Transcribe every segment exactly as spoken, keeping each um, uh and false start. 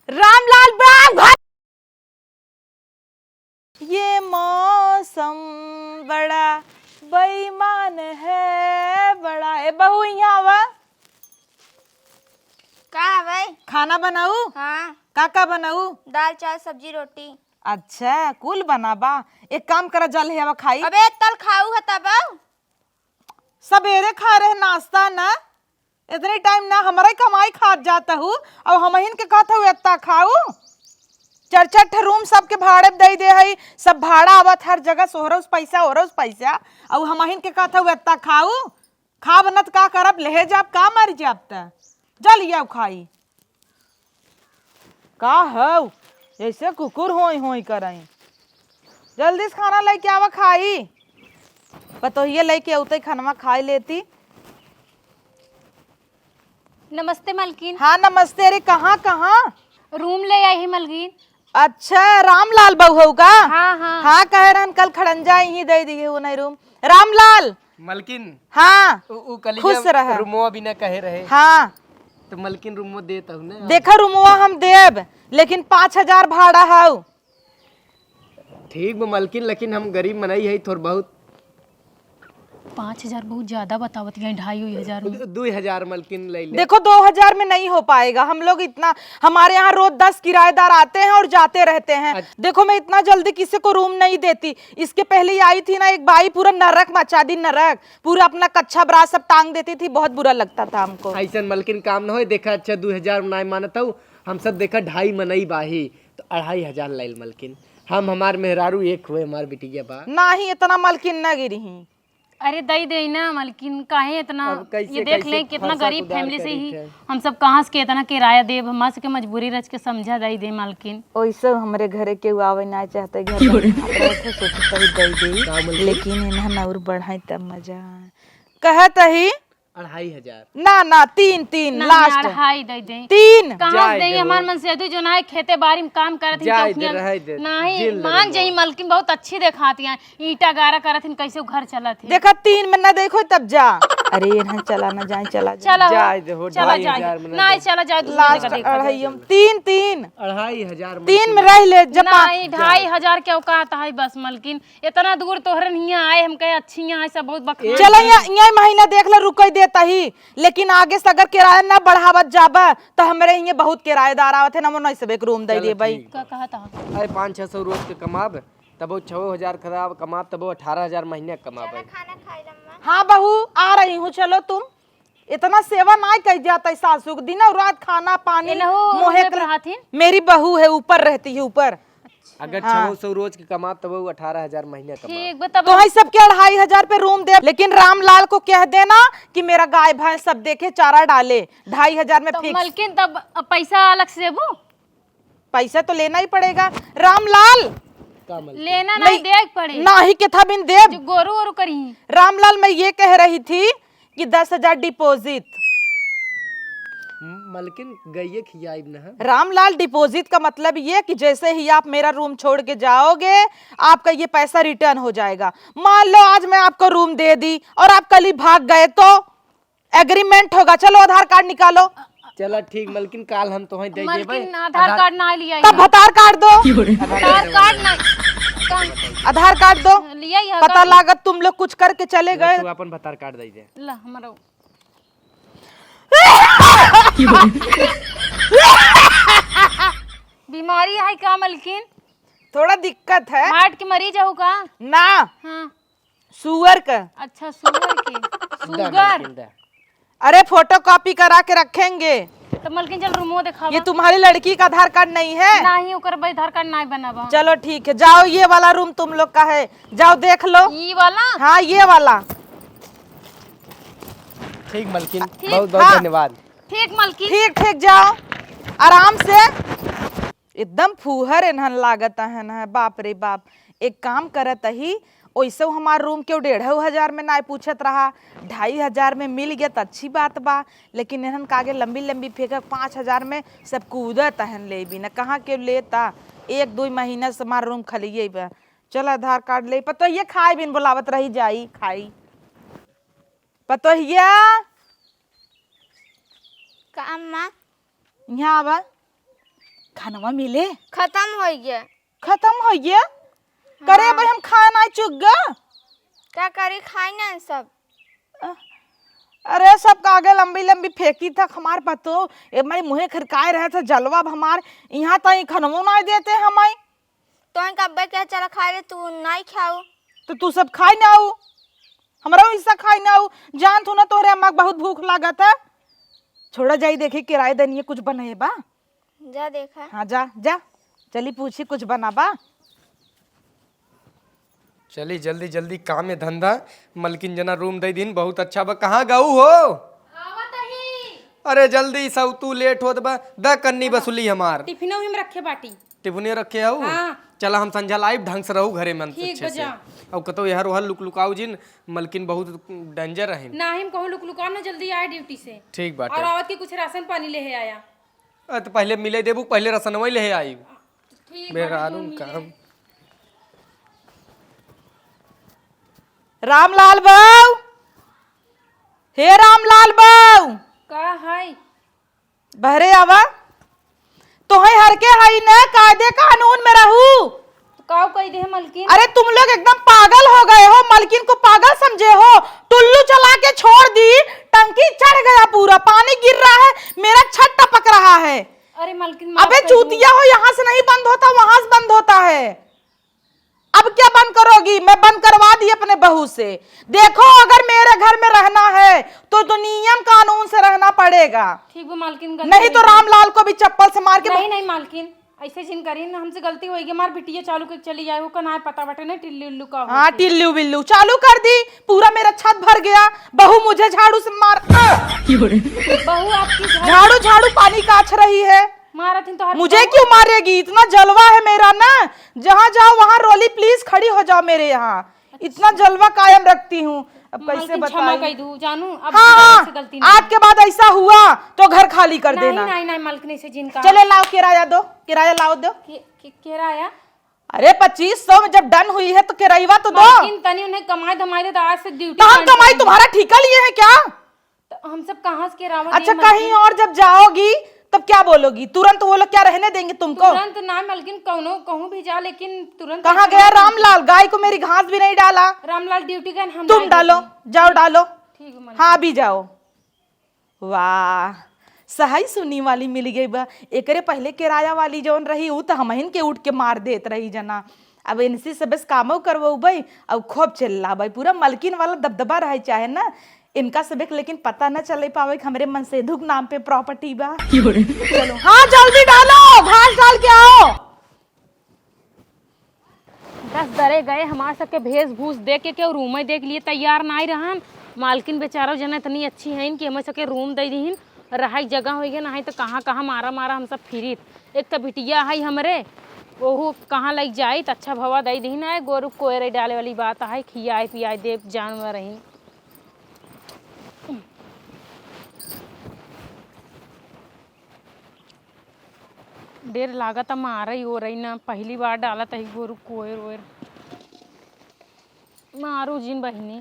रामलाल बाबू घर। ये मौसम बड़ा बेईमान है, बड़ा। ए बहू, यहाँ आवा। का है भाई? खाना बनाऊ? हाँ। का का बनाऊ? दाल, चावल, सब्जी, रोटी। अच्छा, कुल बनाबा। एक काम करा, जल है, आवा खाई। अबे, तल खाऊ है तब। सबेरे खा रहे नाश्ता ना, इतने टाइम ना हमरे कमाई खात जात हऊ, अब हमहिन के कहत हऊ एतना खाऊ। चार चार ठे रूम सबके भाड़े दे दे हई, सब भाड़ा आवत हर जगह, सोहरस पैसा, ओहरस पैसा, अब हमहिन के कहत हऊ एतना खाऊ। खाब न त का करब, लेहे जाब का, मर जाब त। जल आउ खाई। का हऊ, जैसे कुकुर होई होई करई। जल्दी से खाना लेके आवा, खाई। पतोहिया लेके अउते खानवा खाई लेती। नमस्ते मलकिन। हाँ नमस्ते। अरे कहाँ, कहाँ? रूम ले आई ही मलकिन। अच्छा, रामलाल बहू हऊ का? हाँ, हाँ। हाँ, कहे रहन कल खड़ंजा यहीं दे दिए हो नहीं रूम। रामलाल। मलकिन। हाँ। उ, उ कलिया खुश रह। रूमवा बिना कहे रहे। हाँ। तो मलकिन रूमवा देत हऊ ना। देखा रूमवा हम देब, लेकिन पाँच हजार भाड़ा हऊ। ठीक बा मलकिन, लेकिन हम गरीब मनई हई, थोड़ बहुत। पाँच हजार बहुत ज्यादा बतावत गए, ढाई उई हजार में। दु-, दुई हजार मलकिन ले ले। देखो, दो हजार में नहीं हो पाएगा। हम लोग इतना, हमारे यहाँ रोज दस किराएदार आते हैं और जाते रहते हैं। अच्छा। देखो, मैं इतना जल्दी किसी को रूम नहीं देती। इसके पहले ही आई थी ना एक बाई, पूरा नरक मचा दी, नरक। पूरा अपना कच्छा बरात सब टांग देती थी, बहुत बुरा लगता था हमको। ऐसन मलकिन काम न होए। देखा, अच्छा, दुई हजार में नाई मानत हऊ, हम सब देखा ढाई मनई बाही, तो अढ़ाई हजार लाइल मलकिन। हम, हमार मेहरारू एक हुए, हमार बिटिया बा। नाही, इतना मलकिन न गिरी ही। अरे दई दे ना मलकिन, काहे इतना? अब कैसे, ये देख कैसे ले, कितना फरसा गरीब कुदार फैमिली से करी ही थे। हम सब कहाँ से के इतना किराया देब? हमार सबके मजबूरी रच के समझा, दई दे मलकिन। ओइसे हमरे घरे केहू आवे ना चाहते, घर में हाथ रखे, सोचते ही दई दे, का मलकिन? लेकिन इन्हन और बढ़ाई तब मजा आए। कहत ही अढ़ाई हजार। ना, ना, तीन, तीन, ना, ना, लास्ट। अढ़ाई दे दे। तीन। कहाँ से जाए दे दे, हो। हमार मन से अदू जो ना है, खेते बारी में काम करत ही, जाए दे, चौकिया। रहे दे, नहीं, जेल मान लगे जाई, मलकिन बहुत अच्छी देखाती हैं, ईंटा गारा करत हिन, कैसे घर चलत है। देखा, तीन में ना देखो तब जा। अरे, इन्हें चला ना जाए, चला जाए। चला हो। जाए दे, हो, चला ढाई हजार जाए। में ना नहीं, दे। चला जाए, दूसरे लास्ट जगह देखा जाए। अढ़ाई, तीन, तीन। अढ़ाई हजार में तीन में रह ले, जब पाँच नहीं, ढाई हजार के औकात है बस, मलकिन। इतना दूर तोहरन हियाँ आए, हम कहे अच्छी हियाँ आए, सब बहुत बखान चला, करे। यहाँ, यहाँ महीना देख ले, रुकई देता ही, लेकिन आगे से अगर किराया ना बढ़ावत जाबा, तो हमरे हियाँ बहुत किराएदार आवत है ना, वो नहीं सब एक रूम दे चलो, दिए भाई। ठीक। का कहत हन? अरे, पाँच छः सौ रोज के कमाब, तबो छः हजार खराब कमाब, तबो अठारह हजार महीना कमाब। चलो, खाना खाए लम्मा। हाँ बहू, आ रही हूँ, चलो तुम। इतना सेवा नाई कई जात है सासू के, दिनों रात खाना पानी एनहू मोहे रूमे कर-, पर रहथिन? मेरी बहू है, ऊपर रहती है, ऊपर। अगर हाँ। छः सौ रोज के कमाब, तब वो अठारह हजार महीना कमाब। ठीक बा, तब तो है सबके अढ़ाई हजार पे रूम दे, लेकिन रामलाल को कह देना कि मेरा गाय भैंस सब देखे, चारा डाले, ढाई हजार में तो फिक्स। मलकिन, तब पैसा अलग से देबू? पैसा तो लेना ही पड़ेगा रामलाल। का मलकिन? लेना नहीं, नहीं, देख पड़े। नाही के था बिन देब। जो गोरू ओरू करी। रामलाल, मैं ये कह रही थी कि दस हजार डिपॉजिट। म-, मलकिन, गइये खियाइब न है। रामलाल, डिपॉजिट का मतलब ये कि जैसे ही आप मेरा रूम छोड़ के जाओगे, आपका ये पैसा रिटर्न हो जाएगा। मान लो आज मैं आपको रूम दे दी और आप कल ही भाग गए तो? एग्रीमेंट होगा। चलो आधार कार्ड निकालो। चला ठीक मलकिन, काल हम तोहई दे देबे। मलकिन, आधार आधार कार्ड ना लिया तब है। भतार कार्ड दो। आधार कार्ड ना। कौन? आधार कार्ड दो। लिया ही है पता कार्ड। लागत तुम लोग कुछ करके चले ले गए। तू अपन भतार कार्ड दे दे। ला, हमारा। बीमारी है का मलकिन? थोड़ा दिक्कत है। हार्ट के मरीज हो का? ना। हाँ। सुअर का। अच्छा, सुअर के। दा शुगर। मलकिन, दा। अरे, फोटोकॉपी करा के रखेंगे। तो मलकिन, चल रूमो दिखावा। ये तुम्हारी लड़की का आधार कार्ड नहीं है? नहीं, ओकर भाई आधार कार्ड नहीं बनावा। चलो ठीक है, जाओ, ये वाला रूम तुम लोग का है, जाओ देख लो। ये वाला? हाँ, ये वाला। ठीक मलकिन, ठीक। बहुत बहुत हाँ। धन्यवाद। ठीक मलकिन। ठीक, ठीक, जाओ आराम से। एकदम फूहर एनहन लागत हन, बाप रे बाप। एक काम करत ही, ओइसे हमार रूम केहू डेढ़ऊ हजार में नाय पूछत रहा, ढाई हजार में मिल गया त अच्छी बात बा, लेकिन एनहन कागे लंबी लंबी फेंकक पाँच हजार में सब कूदत हन ले बिना, कहाँ केहू लेता, एक दुई महीना से हमार रूम खालिए बा। चल आधार कार्ड ले, पतोहिया खाए बिन बोलावत रही, जाई खाई। पतोहिया, का अम्मा? यहाँ आवा। खानवा मिले? खतम होइ गया। खतम होइ गया? करे हाँ। भाई, हम खाए नाहीं चुक गा। का करी, खाई ना सब। अ-, अरे, सब कागे लंबी लंबी फेंकी था हमार पतो। ए, हमारी मुँहे खिरकाए रहे थे जलवा अब हमार। यहाँ ताई खनवो नाहीं देते हमाई। तोहन कब्बे के चला खाए रे, तू नाहीं खाऊ। तो तू सब खाई ना आऊ, हमरा हिस्सा खाई ना आऊ। जान तू ना तोहरे अम्मा के बहुत भूख लागत है। छोड़ा जाई, देखी किराए दनिये कुछ बने बा। जा देखा। हाँ, जा, जा। चली पूछी कुछ बना बा। चली जल्दी जल्दी काम में धंधा। मलकिन जना रूम दे दिन, बहुत अच्छा बा। कहाँ गऊ हो? आवत ही। अरे जल्दी सौ तू लेट होत बा। द कन्नी बसुली हमार। टिफिनो हम रखे बाटी। टिफिनियो रखे हऊ? हाँ। चला हम संझा लाइब, ढंग से रहू घरे में ठीक अच्छे बा, से। जा। अब कतौ एहर ओहर लुकलुकाऊ जिन, मलकिन बहुत danger रहिन। नाही हम कहूँ लुकलुकाओ ना, जल्दी आए ड्यूटी से। ठीक बाटे। और आवत के कुछ राशन पानी लेहे आया। अ, तो पहिले मिले देबू, पहिले रसनवा ही लेहे आई। ठीक बाटे, मेहरारू तुम मिले। काम। रामलाल बाऊ, हे रामलाल बाऊ। का है? बहरे आवा। तोहई हर के हई न, कायदे कानून में रहू। तो काऊ कही दे मलकिन? अरे तुम लोग एकदम पागल हो गए हो, मलकिन को पागल समझे हो। टुल्लू चला के छोड़ दी, टंकी चढ़ गया पूरा, पानी गिर रहा है, मेरा छत टपक रहा है। अरे मलकिन माफ अबे कर दो। चूतिया हो, यहाँ से नहीं बंद होता, वहां से बंद होता है। अब क्या बंद करोगी? मैं बंद करवा दी अपने बहू से। देखो, अगर मेरे घर में रहना है तो, तो नियम कानून से रहना पड़ेगा। ठीक बा मालकिन, गलती नहीं तो नहीं। रामलाल को भी चप्पल से मार के नहीं, नहीं मालकिन, ऐसे जिन करी ना, हमसे गलती होई गई। हमार बिटिया चालू के चली जाए, ओकर ना पता बाटे ना टिल्लू उल्लू का हाँ, होती। टिल्लू बिल्लू चालू कर दी, पूरा मेरा छत भर गया। बहू मुझे झाड़ू से मार बहू आपकी झाड़ू झाड़ू झाड़ू पानी काछ रही है। मारत हिन तोहार मुझे बहू। क्यों मारेगी? इतना जलवा है मेरा ना, जहाँ जाओ वहाँ रोली, please खड़ी हो जाओ मेरे यहाँ। इतना जलवा कायम रखती हूँ। अब कैसे मालकिन, क्षमा बताई? कर दू जानू, अब हाँ, दोबारा हाँ, से गलती नहीं। आज के बाद ऐसा हुआ तो घर खाली कर नहीं, देना। नहीं, नहीं, मालकिन, ऐसे जिन का चले लाओ किराया दो, किराया लाओ दो। कि, कि, किराया? अरे पच्चीस सौ में जब done हुई है तो किराया तो दो। मालकिन, तनी उन्हें कमाई धमाई दे तो आज से ड्यूटी तो हम बंद कमाई करेंगे। तुम्हारा ठीका लिए है क्या? तो हम सब कहाँ से किराया अच्छा, दें, कहीं मालकिन? और जब जाओगी तब क्या बोलोगी? तुरंत वो लोग क्या रहने देंगे तुमको? तुरंत ना मालकिन, कौनो कहूँ भी जा, लेकिन तुरंत कहाँ ऐसे गया नहीं। रामलाल? गाय को मेरी घास भी नहीं डाला। रामलाल ड्यूटी गए, हम तुम डाल डालो, देती। जाओ डालो। ठीक है मालकिन। हाँ, अभी जाओ। वाह, सही सुनी वाली मिल गई बा। एकरे पहले किराया वाली जौन रही, ऊ तो हमहिन के उठ के मार देत रही जना। अब इनसे से बस कामो करवउबई अउ खूब चिल्लाबई। पूरा मलकिन वाला दबदबा रहे चाहे ना, इनका सबे के लेकिन पता न चले पावे कि हमरे मनसेधु के नाम पे property बा। की हो रे? चलो, हाँ, जल्दी डालो, घास डाल के आओ। दस दरे गए, हमार सबके भेष भूष देख के केहू रूमे देख लिए तैयार नाई रहन। मालकिन बेचारो जने इतनी अच्छी हईन कि हमें सबके रूम दे दीहिन, रहे के जगह होइगे, नाहीं तो कहाँ कहाँ मारा मारा हम सब फिरित। एक तो बिटिया है हमरे, ओहू कहाँ लग जाई, तो अच्छा भवा दे दीहिन। आए गोरू कोयरे डाले वाली बात है, खियाए पियाए देब जानवर रही। डेर लागत मारई ओरई ना, पहली बार डालत ही गोरू कोयर ओयर। मारू जिन बहिनी,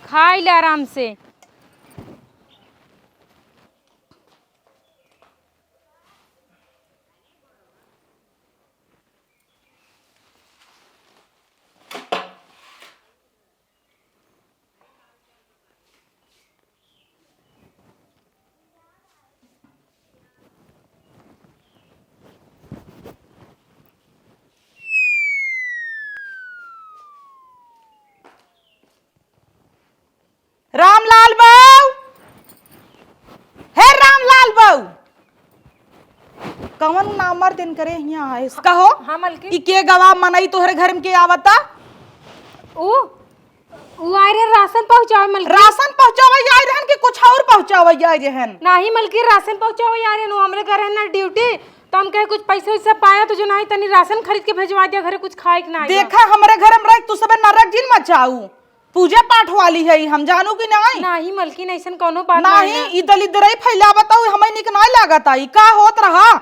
खाई ले आराम से। रामलाल बाऊ, हे रामलाल बाऊ, कवन नामर दिन करे हियाँ आए? कहो, हाँ, मलकिन। ई के गवा मनई तोहरे घर में के आवता? ऊ, ऊ आए रहे राशन पहुँचावे, मलकिन। राशन पहुँचावे आए रहन कि कुछ और पहुँचावे आए रहन? नाही, मलकिन, राशन पहुँचावे आए रहन। वो हमरे घर है ना ड्यूटी, तो हम कहे कुछ पैसे वैसे पाया तो जो नाही तनी राशन खरीद के भेजवा दिया घरे, कुछ खाए के नाही। देखा, हमरे घर में रह तू सबे नरक जिन मचाऊ। पूजा पाठ वाली है, हम जानू कि नाही? नाही मलकिन, ऐसन कौनो बात नाही, नाही है। ई दलिद्रई फैलावत हऊ, हमें निक नाही लागत आई। का होत रहा?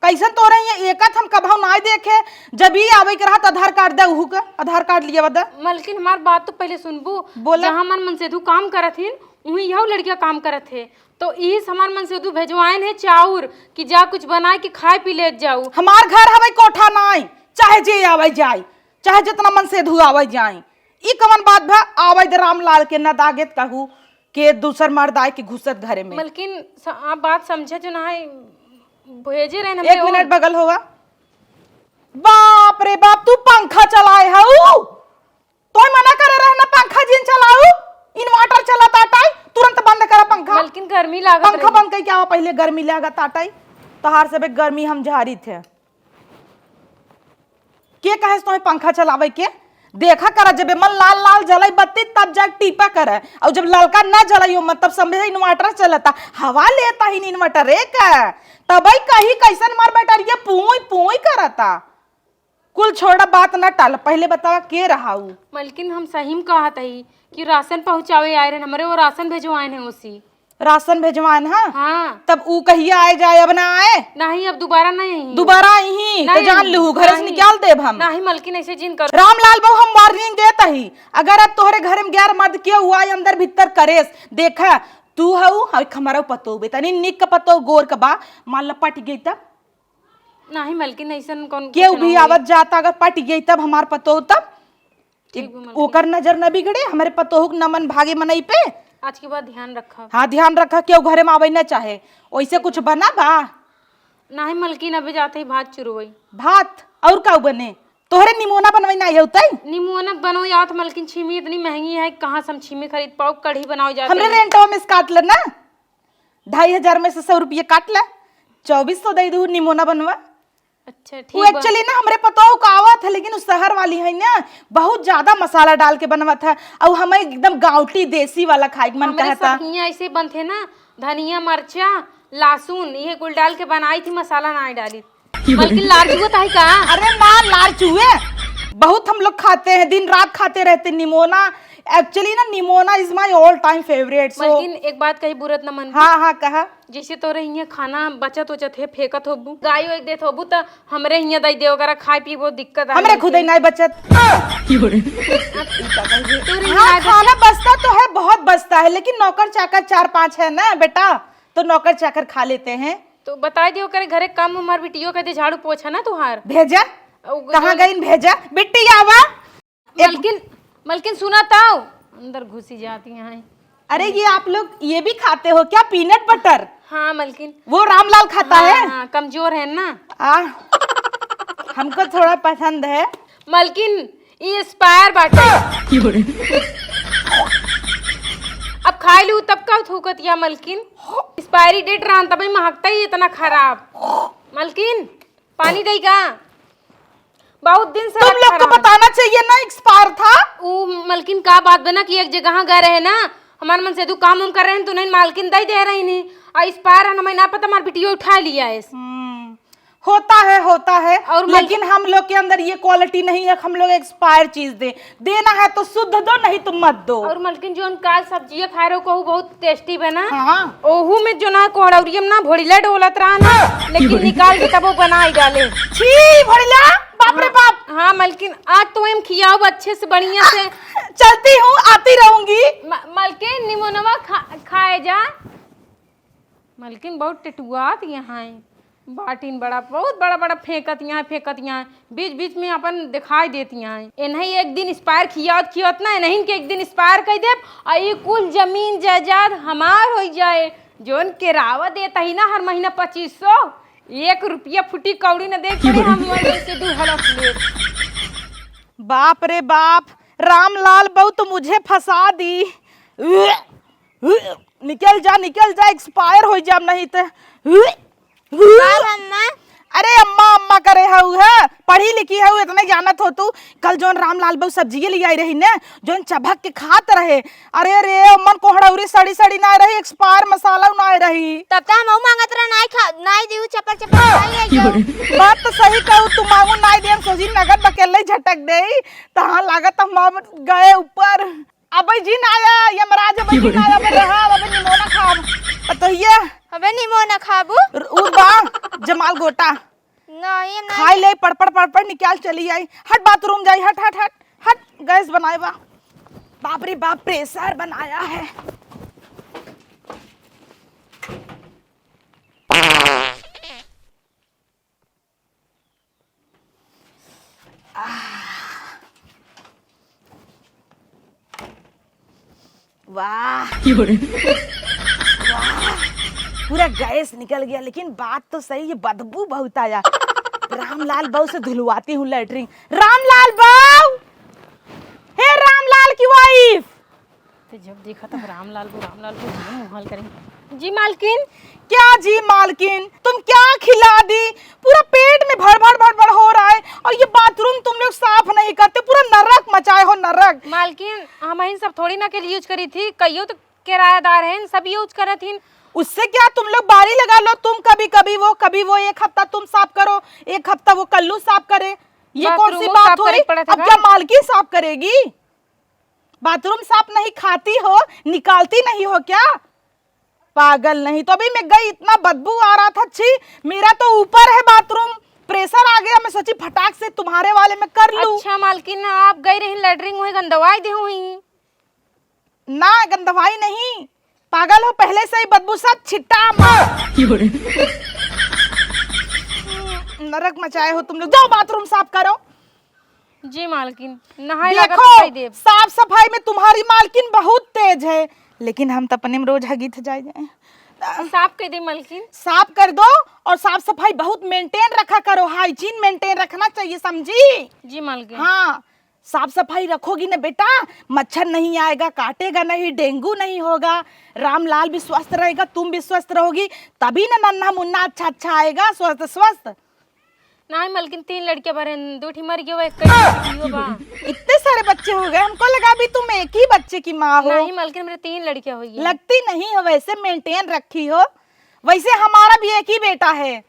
कैसन तोरे ये एकत हम कभऊ नाही देखे। जब ई आवे के रहा त आधार कार्ड दे, उहू के आधार कार्ड लिया बता। मलकिन, हमार बात तो पहले सुनबू। बोला। जहाँ मन मनसेधू काम करत हिन, उहीं यहू लड़किया काम करत है, तो इही से हमार मनसेधू भेजवाएन है चाउर कि जा कुछ बनाए के खाए पी लेत जाऊ। हमार घर हवे कोठा नाई, चाहे जे आवे जाए, चाहे जितना मनसेधू आवे जाए, ई कवन बात भा? आवे दे रामलाल के, न दागेत कहू के दूसर मर्द आए के घुसत घरे में। मलकिन स-, आप बात समझे जो ना है, भेजे रहे एक मिनट बगल होवा। बाप रे बाप, तू पंखा चलाए हऊ? तोय मना करे रहे ना पंखा जिन चलाऊ, inverter चलत आटाई, तुरंत बंद करा पंखा। मलकिन गर्मी लागत पंखा रही। बंद कई क्या हुआ, पहले गर्मी लागत आटाई, तोहार सबे गर्मी हम झारी थे। के कहे तोहे पंखा चलावे के? देखा करा, जब मन लाल लाल जलाई बत्ती तब जाके टीपा करे, और जब ललका ना जलाई हो मन तब समझे inverter चलता, हवा लेता ही inverter एक, तबई कही कैसन मार बैटरिया पूई पूई करता। कुल छोड़ा, बात ना टाल, पहले बतावा के रहा उ? मलकिन, हम सही में कहत हई कि राशन पहुँचावे आए रहन, हमरे वो राशन भेजवाएन है ओसी। राशन भेजवाएन, हाँ? हाँ। तब उ कहिया आए जाए, अब ना आए? नहीं, अब दोबारा नहीं आई। दोबारा आई ही, तो नहीं जान आई। लूहू, घरे से नहीं। निकाल देब हम। नहीं मलकिन, ऐसे जिन करो। रामलाल बहू, हम warning देत हई, अगर अब तोहरे घरे में गैर मर्द केहू आए अंदर भीतर करेस, देखा, तू हऊ, हई हमारा पतो बे, तनी निक का पतो गोर का बा, मान ला पट गई तब? नाही मलकिन, ऐसन कौन केहू कुछ भी ना होई। आवत जाता अगर पट गई तब हमार पतोह तब? ठीक बा मलकिन। ओकर नजर न बिगड़े, हमरे पतोह के नमन भागे मनई पे। आज के बाद ध्यान रखा। हाँ, ध्यान रखा, केहू घरे में आवे ना चाहे। ओइसे कुछ बना बा? नाही मलकिन, अबे जाते ही भात चुरवई। भात? और का बने? तोहरे निमोना बनवाई ना होतई? निमोना बनवाई आवत मलकिन, छीमी इतनी महंगी है, कहाँ से हम छीमी खरीद पाओ? कढ़ी बनाओ जाते हमरे ही। रेंटवा में से काट ले ना। ढाई हजार में से सौ रुपये काट ले, चौबीस सौ दे दू निमोना बनवा। अच्छा, वो ठीक बा। Actually ना हमरे पतोह का आवत है, लेकिन उ शहर वाली है ना, बहुत ज्यादा मसाला डाल के बनवत है, और हमें एकदम गाँवटी देसी वाला खाए के मन हमरे कहता। सब हियाँ ऐसे बनते ना, धनिया, मरचा, लहसुन, ये कुल डाल के बनाई थी, मसाला ना डाली। बल्कि लार चुअत है का? अरे ना, लार चुए। बहुत हम लोग खाते हैं, दिन रात खाते रहते निमोना। Actually ना, निमोना is my all time favourite, so बल्कि एक बात कही, बुरत न मन। हाँ, हाँ, कहा। जैसे तोरे हियाँ खाना बचत उचत है, फेंकत होबू, गाय वाय देत होबू, त हमरे हियाँ दई दे, ओकरा खाए पिए बहुत दिक्कत आ हमरे खुदे नहीं बचत। तोरे हियाँ हाँ, खाना बचता तो है, बहुत बचता है, लेकिन नौकर चाकर चार पांच है ना बेटा, तो नौकर चाकर खा लेते हैं। तो बताई दियो, करे घरे काम हमार बिटियो के दे, झाड़ू पोछा ना तुहार। भेजा? कहाँ गईन भेजा? बिट्टी आवा। मलकिन, मलकिन सुना तो, अंदर घुसी जाती हैं। अरे, ये आप लोग ये भी खाते हो क्या, peanut butter? हाँ मलकिन। वो रामलाल खाता है? हाँ, कमजोर है ना। आ, हमको थोड़ा पसंद है। मलकिन, ई expire बाटे। अब खाई लू तब का थूकत या मलकिन? Expiry date रहन तबे महकता ही इतना खराब। मलकिन, पानी दई का? बहुत दिन से तुम लोग को बताना चाहिए ना, expire था। ऊ मलकिन का बात बना कि एक जगह गए रहे ना, हमार मनसेधू काम उम कर रहे हैं, तो उन्हें मालकिन दई दे रही नहीं, और expire है ना, मैं ना पता, हमार बिटियो उठा लिया है। हम्म। होता है, होता है, और मल- लेकिन हम लोग के अंदर ये quality नहीं है कि हम लोग expire चीज दे। देना है तो शुद्ध दो, नहीं तो मत दो। और मलकिन, जोन काल सब्जिया खाए रहो, कहू बहुत tasty बना। हाँ। ओहू में जो ना कोहड़ौरिया में ना भोड़िला डोलत रहा ना, लेकिन निकाल के तब वो बनाई डाले। छी भोड़िला, बाप रे बाप। हाँ मलकिन, आज तो एम खियाओ अच्छे से, बढ़िया से। चलती हूँ, आती रहूंगी। म-, मलकिन, निमोनवा खा, खाए जा। मलकिन बहुत टेटुआत यहाँ है, बाटिन बड़ा, बहुत बड़ा बड़ा फेंकत यहाँ, फेंकत यहाँ, बीच बीच में अपन दिखाई देती यहाँ। इन्हें एक दिन expire खियात खियात ना, इन्हें के एक दिन expire कर देब, और ये कुल जमीन जायदाद हमार हो जाए, जोन किरावा देता ही ना हर महीना पच्चीस सौ, एक रुपया फुटी कौड़ी न दे पड़े, हम वहीं से दू हड़प ले। बाप रे बाप, रामलाल बहू तो मुझे फंसा दी। निकल जा, निकल जा, expire हो जाब नहीं तो। का अम्मा? अरे अम्मा, अम्मा करे हऊ है, पढ़ी लिखी हऊ, इतने जानत हो तू। कल जोन रामलाल बहू सब्जिये ले आई रही ने, जोन चभक के खात रहे, अरे रे, मन कोहड़ौरी सड़ी सड़ी ना रही, expire मसाला ना रही। तब तो हमहू मांगत रहे, नाई खा, नाई दिहू, चपर चपर खाई है जो। बात तो सही कहू, तू मांगू नाई दे, हम सोची नगद बकेले झटक दे, तहाँ लागत हम गए ऊपर। अबे जिन आया, यमराज अबे जिन आया, अबे रहा, अबे निमोना खाब। अ तो ये अबे निमोना खाबू? उ बा, जमाल गोटा। नहीं, हम नहीं खाई ले, पड़, पड़, पड़, पड़, निकाल चली आई। हट, बाथरूम जाई, हट, हट, हट, हट, गैस बनाए बा। बाप रे बाप, प्रेशर बनाया है। वाह, वाह, पूरा गैस निकल गया। लेकिन बात तो सही है, बदबू बहुत आया। रामलाल बाबू से धुलवाती हूँ लेटरिन। रामलाल बाबू, हे रामलाल की वाइफ। तो जब देखा तब रामलाल को, रामलाल को, मुंह हाल करेंगे। जी मालकिन। क्या जी मालकिन, तुम क्या खिला दी? पूरा पेट में भड़भड़ भड़भड़ हो रहा है, और ये बाथरूम तुम लोग साफ नहीं करते, पूरा नरक मचाए हो, नरक। मालकिन, हम इन सब थोड़ी ना के लिए यूज करी थी, कहियो तो किरायादार हैं, सब यूज करत हिन। उससे क्या, तुम लोग बारी लगा लो, तुम कभी कभी वो, कभी वो, एक हफ्ता तुम साफ करो, एक हफ्ता वो कल्लू साफ करे, ये कौन सी बात हुई? अब क्या मालकिन साफ करेगी? बाथरूम साफ नहीं खाती हो, निकालती नहीं हो क्या? पागल नहीं तो। अभी मैं गई, इतना बदबू आ रहा था, छी, मेरा तो ऊपर है बाथरूम, प्रेशर आ गया, मैं सोची फटाक से तुम्हारे वाले में कर लूं। अच्छा मालकिन, आप गई रही लेटरिन, वही गंदवाई दे हुई। ना, गंदवाई नहीं, पागल हो, पहले से ही बदबू, सब छिट्टा मार। नरक मचाए हो तुम लोग, जाओ बाथरूम साफ करो। जी मालकिन, नहाए लागत देखो, दिखाई देब। साफ सफाई में तुम्हारी मालकिन बहुत तेज है, लेकिन हम तो अपने में रोज हगीत जाए जाए। साफ कर दे मालकिन। साफ कर दो, और साफ सफाई बहुत मेंटेन रखा करो, हाइजीन मेंटेन रखना चाहिए, समझी? जी मालकिन। हाँ, साफ सफाई रखोगी ना बेटा, मच्छर नहीं आएगा, काटेगा नहीं, डेंगू नहीं होगा, रामलाल भी स्वस्थ रहेगा, तुम भी स्वस्थ रहोगी, तभी ना नन्हा मुन्ना अच्छा अच्छा आएगा, स्वस्थ स्वस्थ। नहीं मलकिन, तीन लड़के भरे, दो ठी मर गए, एक कहीं बा। इतने सारे बच्चे हो गए, हमको लगा अभी तुम एक ही बच्चे की माँ हो। नहीं मलकिन, मेरे तीन लड़के हो गए। लगती नहीं हो, वैसे मेंटेन रखी हो। वैसे हमारा भी एक ही बेटा है।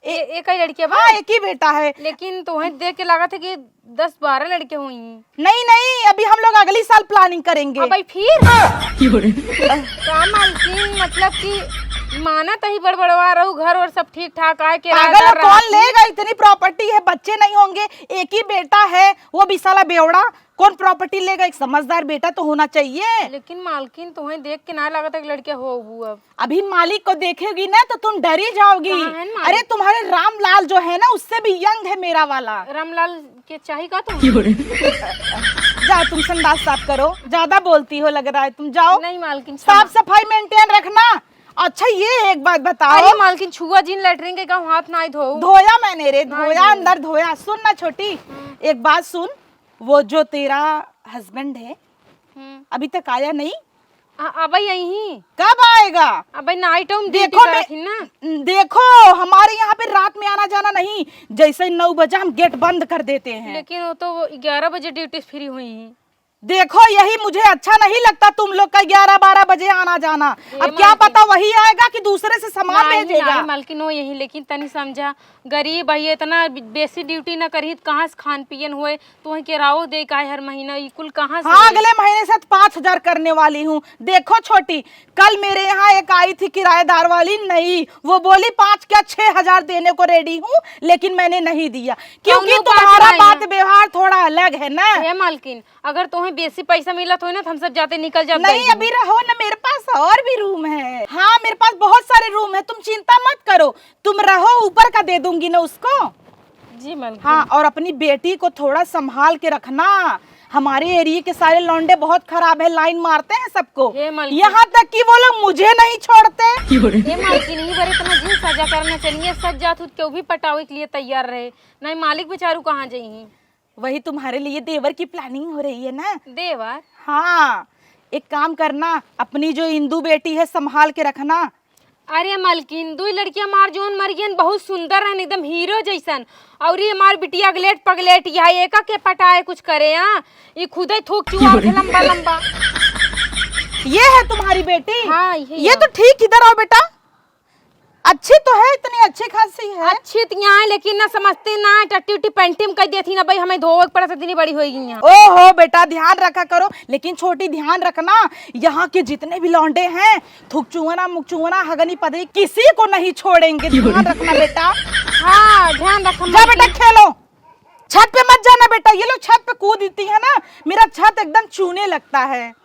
ए-, एक ही लड़के बा? हाँ, एक ही बेटा है। लेकिन तोहे देख के लागत है कि दस बारह लड़के हुई। नहीं, नहीं, अभी हम लोग अगली साल प्लानिंग करेंगे। अबे फिर? का मालकिन, मतलब कि माना तही बड़बड़वा रहू, घर और सब ठीक ठाक आए, पागल हो, किराएदार कौन लेगा? इतनी प्रॉपर्टी है, बच्चे नहीं होंगे, एक ही बेटा है, वो भी साला बेवड़ा, कौन प्रॉपर्टी लेगा? एक समझदार बेटा तो होना चाहिए। लेकिन मालकिन, तोहे देख के ना लागत है कि लड़के हो अब। अभी मालिक को देखोगी ना तो तुम डरी जाओगी। कहाँ है मालिक? अरे तुम्हारे रामलाल जो है ना, उससे भी यंग है मेरा वाला। रामलाल के चाही का तुम? जाओ तुम संडास साफ करो, ज्यादा बोलती हो लग रहा है तुम, जाओ। नहीं मालकिन, साफ सफाई मेंटेन रखना। अच्छा ये एक बात बताओ। अरे मालकिन, छुआ जिन लेटरिन के कहूँ हाथ ना धो। धोया मैंने रे, धोया। अंदर धोया। सुन ना छोटी, हम्म। एक बात सुन, वो जो तेरा हस्बैंड है, हम्म। अभी तक आया नहीं? आ, अबे यही। कब आएगा? अबे नाइट में ड्यूटी देखो करत ही ना। देखो, हमारे यहाँ पे रात में आना जाना नहीं, जैसे ही नौ बजा हम गेट बंद कर देते हैं। लेकिन वो तो ग्यारह बजे ड्यूटी फ्री हुई ही। देखो, यही मुझे अच्छा नहीं लगता तुम लोग का ग्यारह बारह बजे आना जाना। अब क्या पता वही आएगा कि दूसरे से सामान भेजेगा। नहीं, मालकिन, वो यही, लेकिन तनी समझा, गरीब है, इतना बेसी ड्यूटी ना करी, कहाँ से खान पियन होए? तोहे किराओ दे का है हर महीना, ई कुल कहाँ से हाँ, होई? अगले महीने से तो पाँच हजार करने वाली हूँ। देखो छोटी, कल मेरे यहाँ एक आई थी किराएदार वाली नई, वो बोली, "पाँच क्या, छह हजार देने को रेडी हूँ, लेकिन मैंने नहीं दिया।" क्योंकि कौनो बात तुम्हारा नहीं। बात व्यवहार थोड़ा अलग है ना। हे मालकिन, अगर तोहे बेसी पैसा मिलत होई ना, तो हम सब जाते निकल जाते नहीं, अभी रहो ना, मेरे पास और भी रूम है। हाँ, मेरे पास बहुत सारे रूम है, तुम चिंता मत करो, तुम रहो, ऊपर का दे दूंगी ना उसको। जी मालकिन। हाँ, और अपनी बेटी को थोड़ा संभाल के रखना। हमारे एरिया के सारे लौंडे बहुत खराब है, लाइन मारते हैं सबको। हे मालकिन। यहाँ तक कि वो लोग मुझे नहीं छोड़ते। हे मालकिन, यही बार इतना जिन सजा करना चाहिए, सज जात हुत केहू भी पटावे के लिए तैयार रहे, नहीं मालिक बेचारू कहाँ जइहीं। वही तुम्हारे लिए देवर की प्लानिंग हो रही है ना। देवर? हाँ, एक काम करना, अपनी जो इंदू बेटी है संभाल के रखना। अरे मलकिन, दुई लड़कियां हमार जौन मर गईन, बहुत सुंदर रहन, एकदम हीरो जैसन। और ये हमार बिटिया अगलेट पगलेट, यह एका के पटाए कुछ करे, हाँ? ये खुदे थूक चुआ के लंबा लंबा। ये है तुम्हारी बेटी? हाँ, ये ये है। तो ठीक, इधर आओ बेटा। अच्छी तो है, इतनी अच्छी खासी है। अच्छी तो यहाँ है, लेकिन ना समझते ना, टट्टी उट्टी पैंटी में कर देती ना भाई, हमें धोवे के पड़त, इतनी बड़ी हो गई हैं। ओहो बेटा, ध्यान रखा करो, लेकिन छोटी ध्यान रखना, यहाँ के जितने भी लौंडे हैं, थुकचुअना, मुकचुअना, हगनी पदनी, किसी को नहीं छोड़ेंगे। ध्यान रखना बेटा। हाँ, ध्यान रखना जा बेटा, मालकिन। खेलो। छत पे मत जाना बेटा, ये लोग छत पे कूदती है ना, मेरा छत एकदम चूने लगता है।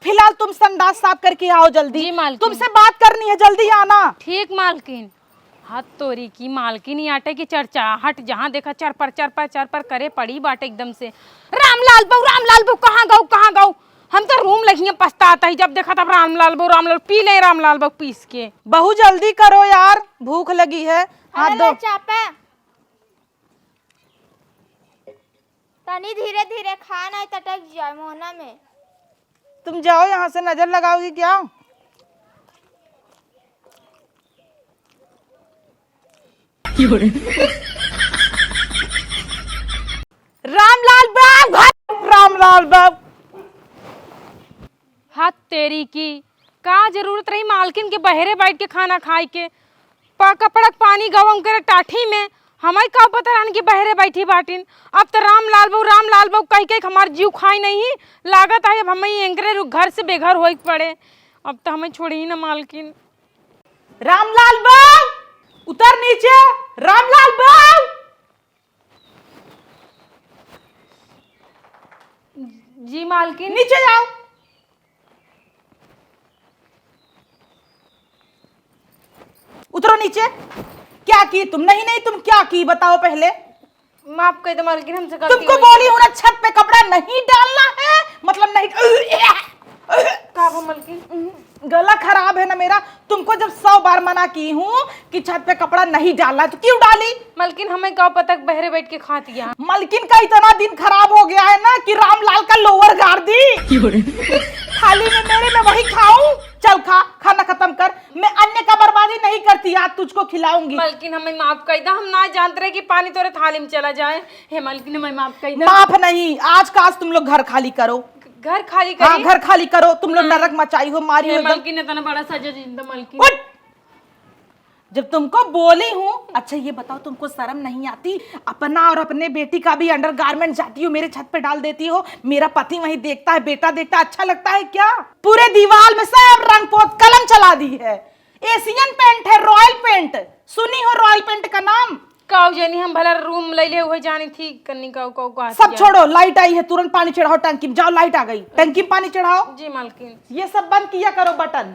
फिलहाल तुम संडास साफ करके आओ जल्दी। जी, मालकिन। तुमसे बात करनी है, जल्दी आना। ठीक, मालकिन। हाथ तोरी की मालकिन, ई आटे की चरचाहट, जहाँ देखा चरपर, चरपर, चरपर करे पड़ी बाटे एकदम से। "रामलाल बहू, रामलाल बहू, कहाँ गऊ, कहाँ गऊ?" हम तो रूम लगिया पछतात ही, जब देखा तब रामलाल बहू, रामलाल, पी ले रामलाल बहू पीस के। बहू जल्दी करो यार, भूख लगी है। हाथ अरे दो। ले चापा। तनी धीरे धीरे खा, नहीं तटक जाए मोहना में। तुम जाओ यहाँ से, नजर लगाओगी क्या? रामलाल बाबू, रामलाल बाबू। हाथ तेरी की, का जरूरत रही मालकिन के बहरे बैठ के खाना खाए के? पा कपड़ा के पानी गवा उनके टाठी में, हमारी का पता रहन कि बहरे बैठी बाटिन। अब तो रामलाल बहू, रामलाल बहू कह के हमार जीव खाई नहीं, लागत है अब हमें एंकरे रू-, घर से बेघर होए के पड़े। अब तो हमें छोड़ी ही ना मालकिन। रामलाल बहू, उतर नीचे। रामलाल बहू। जी मालकिन। नीचे जाओ। उतरो नीचे। क्या की तुम? नहीं, नहीं, तुम क्या की, बताओ पहले। माफ कर दो मालकिन, हमसे गलती तुमको हो गई। बोली हूँ ना, छत पे कपड़ा नहीं डालना है, मतलब नहीं। का हो मालकिन? गला खराब है ना मेरा, तुमको जब सौ बार मना की हूँ कि छत पे कपड़ा नहीं डालना है, तो क्यों डाली? मालकिन, हमें का पता बहरे बैठ के खाती है। मालकिन का इतना दिन खराब हो गया है ना कि रामलाल का लोअर गाड़ दी। थाली में मेरे, मैं वही खाऊं। चल खा, खाना खत्म कर। मैं अन्य का बर्बादी नहीं करती, आज तुझको खिलाऊंगी। मालकिन, हमें माफ कर दा, हम ना जानते रहे कि पानी तोरे थाली में चला जाए। हे मालकिन, हमें माफ कर दा। माफ नहीं, आज का आज तुम लोग घर खाली करो। घर खाली हाँ, करी? घर खाली करो। तुम लोग नहीं। नरक मचाई हो, मारी हो हे एकदम। मालकिन, इतना बड़ा सजा दे दा मालकिन। उठ! जब तुमको बोली हूँ, अच्छा ये बताओ, तुमको शर्म नहीं आती? अपना और अपने बेटी का भी अंडरगारमेंट जाती हो, मेरे छत पे डाल देती हो। मेरा पति वहीं देखता है, बेटा देखता है, अच्छा लगता है क्या? पूरे दीवार में सब रंग पोत कलम चला दी है। एशियन पेंट है, रॉयल पेंट। सुनी हो रॉयल पेंट का नाम? काऊ जानी, हम भला रूम ले ले, वही जानी थी कन्नी काऊ, काऊ, काऊ सब जानी। छोड़ो, लाइट आई है, तुरंत पानी चढ़ाओ टंकी में। जाओ, लाइट आ गई, टंकी में पानी चढ़ाओ। जी मालकिन। ये सब बंद किया करो बटन।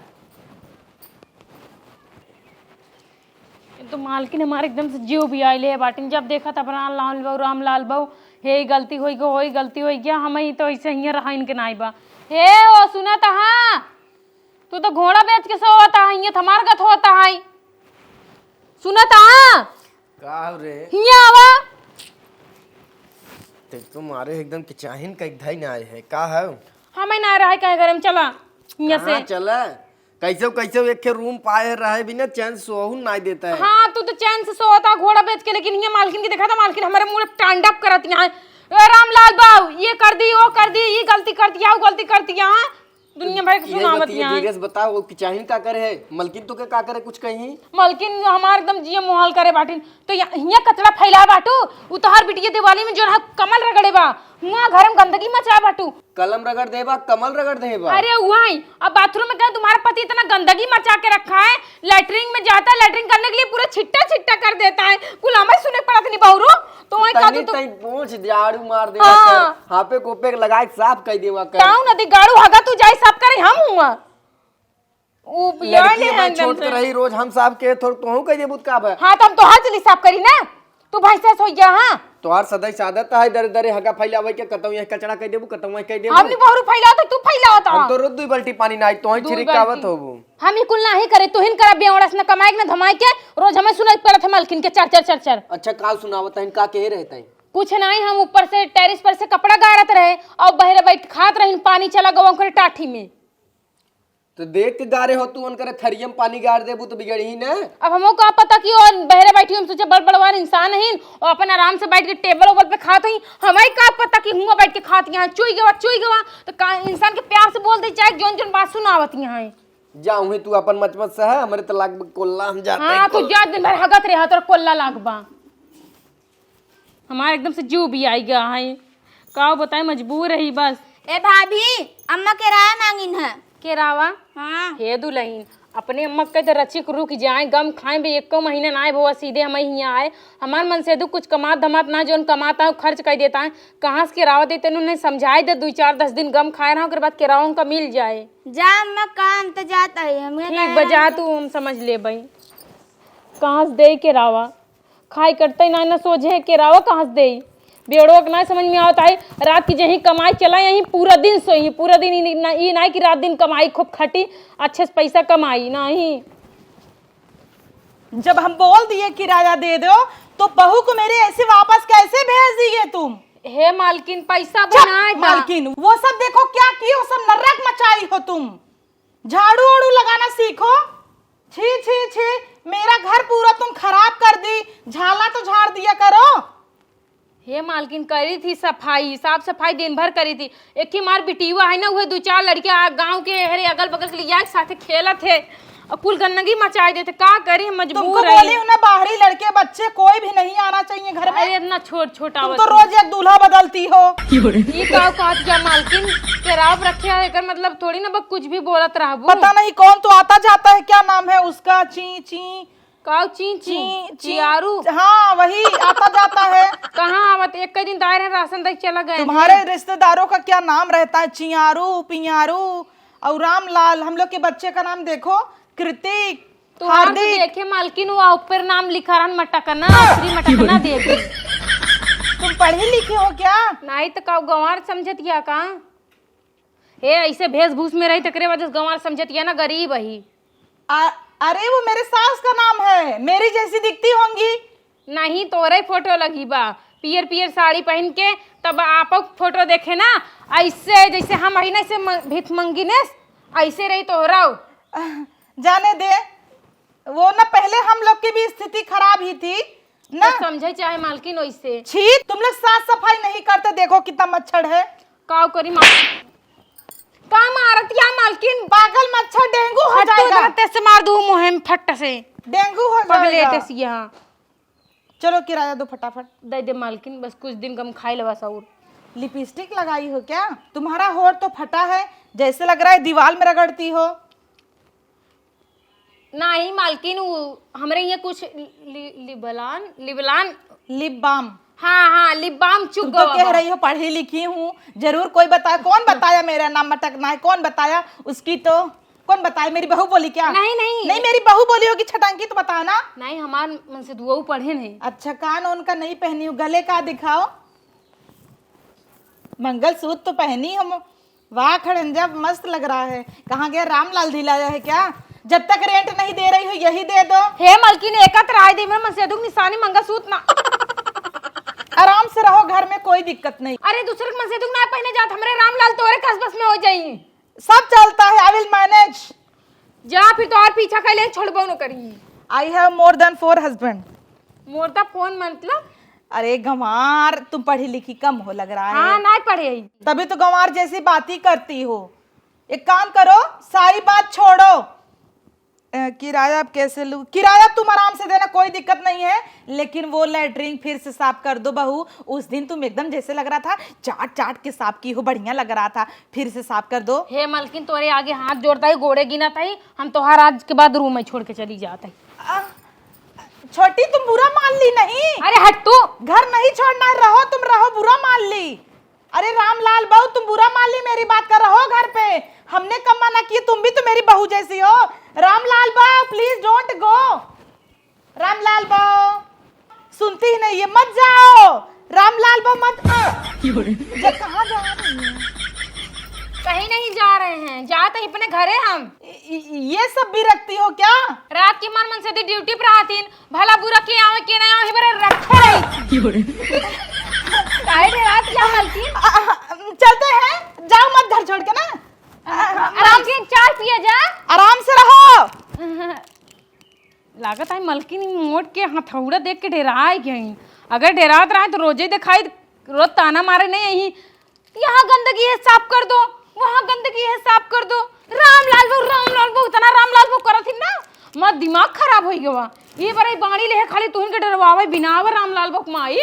ये तो मालकिन हमारे एकदम से जीव भी आइले है बाटिन, जब देखा तब रामलाल बहू, रामलाल बहू, हे गलती होई गो, होई गलती होई गया, हम ही तो ऐसे ही रहा इनके नाई बा। हे ओ सुना त हाँ, तू तो घोड़ा बेच के सोवत है, ये हमार गत होता है। सुना त हाँ, का हो रे? हियाँ आवा। ते तो मारे एकदम किचाहिन का एक धाई ना आए है, का है? हमें ना रहे कहे घर में, चला हियाँ से। कहाँ चला? कैसे कैसे एक खे रूम पाए रहे बिना चैन सोहू ना देता है। हाँ, तू तो चैन से सोता घोड़ा बेच के, लेकिन ये मालकिन के देखा था, मालकिन हमारे मुंह पे टांडव करत यहाँ है। ए रामलाल बाबू, ये कर दी, वो कर दी, ये गलती कर दिया, वो गलती कर दिया, हाँ? दुनिया भर के ये सुनावत बतिया यहाँ। धीरे से बताओ, वो किचाहिन का करे है? मलकिन तो के का करे, कुछ कहीं? मलकिन हमार एकदम जिया मोहाल करे बाटिन। तो या-, हियाँ कचरा फैला बाटू, उ तोहार बिटिया दिवाली में जोन है कमल रगड़े बा, हुआं घर में गंदगी मचा बाटू। कलम रगड़ देबा, कमल रगड़ देबा। अरे वही, अब बाथरूम में क्या तुम्हारा पति इतना गंदगी मचा के रखा है, लेटरिन में जाता है, लेटरिन करने के लिए पूरा छिट्टा छिट्टा कर देता है। कुल हमें सुने पड़त नहीं बहुरू, तो वही का तनी तू तई पोंछ झाड़ू मार देवा हाँ। कर, हापे कोपे लगा के साफ कर देवा कर। ताऊ नदी गाड़ू हगा तू जाई साफ करे हम हुआ। उ लड़की यार है भाई एकदम छोट से। के रही, रोज हम साफ के थोड़ तोहू कह देबू का बा? हाँ, तो हम तोहार चली साफ करी ना, तू भैंसा सोई जा। हाँ, तोहार सदाई से आदत है दरे दरे हगा फैलावे के, कतौ यह कचरा कह देबू, कतौ वह कह देबू। हम नहीं बहुरू फैलाओ तो तू फैलाओ तो। हम तो रोज दुई बाल्टी पानी ना आई, तोही दुई छिड़कावत बाल्टी। होबू। हम ई कुल नाही करे, तुहिन करा बेवड़स न कमाए के न धमाए के, रोज हमें सुनाई पड़त है मालकिन के चर चर चर चर। अच्छा, का सुनावत है, का कहे रहता है? कुछ नहीं, हम ऊपर से टेरिस पर से कपड़ा गाड़त रहे और बहरे बैठ के खात रहिन, पानी चला गवा ओकरे टाठी में। तो देख के गारे हो तू, उनकरे थरिया में पानी गाड़ देबू तो बिगड़ही ना। अब हमको का पता कि वो बहरे बैठी, हम सोचे बड़ बड़वार इंसान हईन, वो अपन आराम से बैठ के टेबल ओबल पे खात हई, हमें का पता कि हुआ बैठ के खात यहाँ चुई गवा, चुई गवा। तो का इंसान के प्यार से बोल दे, चाहे जौन जौन बात सुनावत यहाँ है। जा उहें तू अपन मचमच सह, हमरे तो लाग कोल्ला हम जाते हाँ, हैं तू कोल्ला। जा दिन भर हगत रहा, तोरा कोल्ला लाग बा। हमार एकदम से जीव भी आई गया है, का बताए, मजबूर रही बस। ए भाभी, अम्मा केरावा मांगिन है। केरावा? हाँ। हे दुलहिन, अपने अम्मा के तो रचिक रुक जाए, गम खाए भी एको महीना ना आए भवा, सीधे हम हियाँ आए। हमार मन से दू कुछ कमात धमात ना, जौन कमाता है खर्च कर देता है। कहाँ से केरावा देते, उन्हें समझाए दे, दुई चार दस दिन गम खाए रहा, ओकर बाद केरावा उनका मिल जाए। जा अम्मा, काम तो जाता है, हमें ठीक काहे बजा, तू हम समझ लेबई। कहाँ से देई केरावा? खाई कटतई ना, ना सोझे केरावा कहाँ से देई? बेड़ो के ना समझ में आवत आई, रात की जहीं कमाई चला, यहीं पूरा दिन सोई, पूरा दिन ई ना, ई ना कि रात दिन कमाई, खूब खटी, अच्छे से पैसा कमाई, नहीं। जब हम बोल दिए किराया दे दो, तो बहू को मेरी ऐसे वापस कैसे भेज दिए तुम? हे मालकिन, पैसा चुप, बनाए था। मालकिन, वो सब देखो क्या की, वो सब नरक मचाई हो तुम। झाड़ू ओड़ू लगाना सीखो। छी, छी, छी, मेरा घर पूरा तुम खराब कर दी। झाला तो झाड़ दिया करो। हे मालकिन, करी थी सफाई, साफ सफाई दिन भर करी थी। एक ही मार बिटिया है ना, उहे दो चार लड़के आ, गाँव के हरे अगल बगल के लिया के साथे खेलत है और कुल गंदगी मचाई देते। का करी, हम मजबूर तुमको है। बोली हूँ ना, बाहरी लड़के बच्चे कोई भी नहीं आना चाहिए घर में। अरे, इतना छोट छोट तुम आवत तो है। रोज एक दूल्हा बदलती हो। ई का औकात क्या मालकिन? केराव रखे है, एकर मतलब थोड़ी ना बस कुछ भी बोलत रहबू। पता नहीं कौन तो आता जाता है, क्या नाम है उसका, ची ची। काऊ ची ची? ची, ची, चियारू? हाँ, वही आता जाता है। कहाँ आवत? एक दिन दायर है, राशन दे चला गए। तुम्हारे रिश्तेदारों का क्या नाम रहता है? चियारू, पियारू और रामलाल। हम लोग के बच्चे का नाम देखो, कृतिक, तुम्हार तो हार्दिक। देखे मालकिन, वो ऊपर नाम लिखा रहन मटकना, हाँ। ऊपरी मटकना दे दी। तुम पढ़े लिखे हो क्या? नहीं तो काऊ गंवार समझत या का? हे, ऐसे भेषभूष में रही, तकरे वजह से गंवार समझत या ना, गरीब अही। आ, अरे, वो मेरे सास का नाम है, मेरी जैसी दिखती होंगी। नहीं, तोरे फोटो लगी बा, पियर पियर साड़ी पहन के, तब आप फोटो देखे ना, ऐसे जैसे हम अही ना, ऐसे म-, भीख मंगी ने, ऐसे रही तोहराओ। जाने दे, वो ना पहले हम लोग की भी स्थिति खराब ही थी ना। तो समझे चाहे मालकिन वैसे। छी, तुम लोग साफ सफाई नहीं करते, देखो कितना मच्छर है। काव करी मार, का मारत या मालकिन? पागल मच्छर, डेंगू हो हट तो जाएगा। इधर, तेज से मार दूँ मुँह में फट से। डेंगू हो पगले जाएगा। तेज यहाँ। चलो किराया दो फटाफट। दे दे मालकिन, बस कुछ दिन कम खाए लेवा सऊर। लिपस्टिक लगाई हो क्या? तुम्हारा होठ तो फटा है, जैसे लग रहा है दीवार में रगड़ती हो। नाही मालकिन, उ हमरे यहाँ कुछ लि-, लिबलान, लिबलान। लिप बाम। हाँ, हाँ, लिप बाम चुक तुम तो गवा कह बा। रही हो पढ़ी लिखी हूँ, जरूर कोई बताया। कौन बताया मेरा नाम मटकना है? कौन बताया? उसकी तो कौन बताया? मेरी बहू बोली क्या? नहीं, नहीं। नहीं, मेरी बहू बोली होगी छटांकी, तो बताओ ना। नहीं, हमार मन से दुआऊ पढ़े नहीं। अच्छा, कान उनका नहीं पहनी हूँ, गले का दिखाओ। मंगलसूत्र तो पहनी हम। वाह खड़ंजा, मस्त लग रहा है। कहाँ गया रामलाल, ढीला है क्या? जब तक रेंट नहीं दे रही हो, यही दे दो। हे मलकिन, एका त राय दे, मेरे मन से दुख निशानी मंगलसूत्र ना। आराम से रहो, घर में कोई दिक्कत नहीं। अरे, दूसरे के मन से दुख ना पहने जात, हमरे रामलाल तोरे कस बस में हो जाई। सब चलता है, I will manage। जा फिर, तो और पीछा कर ले, छोड़बो न करी। I have more than four husband। More than four मतलब? अरे गंवार, तुम पढ़ी लिखी कम हो लग रहा है। हाँ, नहीं पढ़े ही। तभी तो गंवार जैसी बातें करती हो। एक काम करो, सारी बात छोड़ो। अ, किराया अब कैसे लूँ? किराया तुम आराम से देना, कोई दिक्कत नहीं है, लेकिन वो लैट्रिन फिर से साफ कर दो बहू। उस दिन तुम एकदम जैसे लग रहा था चाट चाट के साफ की हो, बढ़िया लग रहा था, फिर से साफ कर दो। हे मलकिन, तोरे आगे हाथ जोड़ता ही, गोड़े गिनत ही, हम तोहार आज के बाद रूम में छोड़ के चली जात ही। आ, छोटी, तुम बुरा मान ली नहीं। अरे हट तू। घर नहीं छोड़ना है, रहो, तुम रहो, बुरा मान ली। अरे रामलाल बहू, तुम बुरा मान ली मेरी बात का, रहो घर पे। हमने कब मना किया, तुम भी तो मेरी बहू जैसी हो। रामलाल बहू, please don't go। रामलाल बहू, सुनती ही नहीं है, मत जाओ। रामलाल बहू, मत। ये कहाँ जा रही हैं? कहीं नहीं जा रहे हैं, जात ही अपने घरे हम। इ-, इ-, ये सब भी रखती हो क्या? रात की मन मन से ड्यूटी पर आतीन, भला बुरा के आवे के ना आवे, बरे रखे रही। काहे रे रात क्या मलकिन? आ, आ, चलते हैं, जाओ मत घर छोड़ के ना। आ, आ, आराम से चाय पिए जा। आराम से रहो। लागत है मलकिन मोट के हथौड़ा देख के डेराए गई। अगर डेरात रहे तो रोजे दिखाई, रोज ताना मारे नहीं यही, यहाँ गंदगी है, साफ कर दो, वहाँ गंदगी है, साफ कर दो। रामलाल बहू, रामलाल बहू, इतना रामलाल बहू करत ही ना, हमार दिमाग खराब हो गवा। ये बार बाणी ले खाली तुहिन के डरवावे बिना आवे रामलाल बहू के माई।